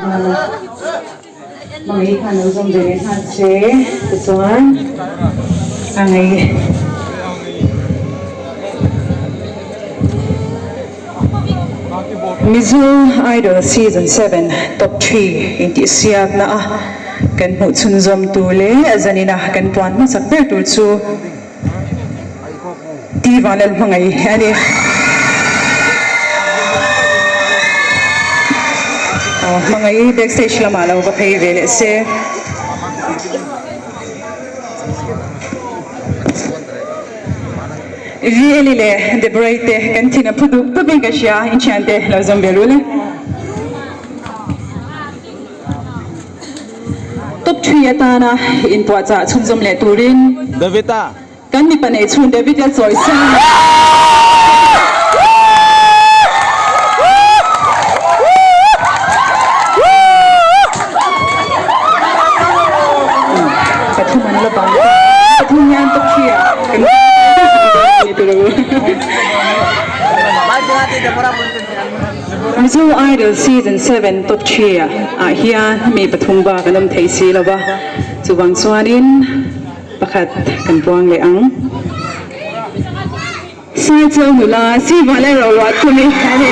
Nghal a, hmangaih khan lo zawm ve leh nghal se tichuan a ngei. Mizo Idol Season 7 Top 3 intihsiakna a kan hmuh chhunzawm tur leh zanina kan puan hmasak ber tur chu Ti Vanlal hmangaih a ni. Aw hmangaih backstage lamah lo va phei ve leh se. VLi leh Deborah-i te kan thin a phu dup dup in ka hria, in thiante lo zawm ve rul e. Top 3 atana inpuahchah chhunzawm leh turin. Davita. Kan mipa neih chhun David a chawi sang a. Pathum an la bang ta. Pathum hian top 3 ah kan Mizo Idol Season 7 top 3 ah hian mi pathum bak an awm thei si lo va, chuvang chuanin Pakhat kan puang leh ang. Saicheu nula Siva leh Roruah thumi a ni.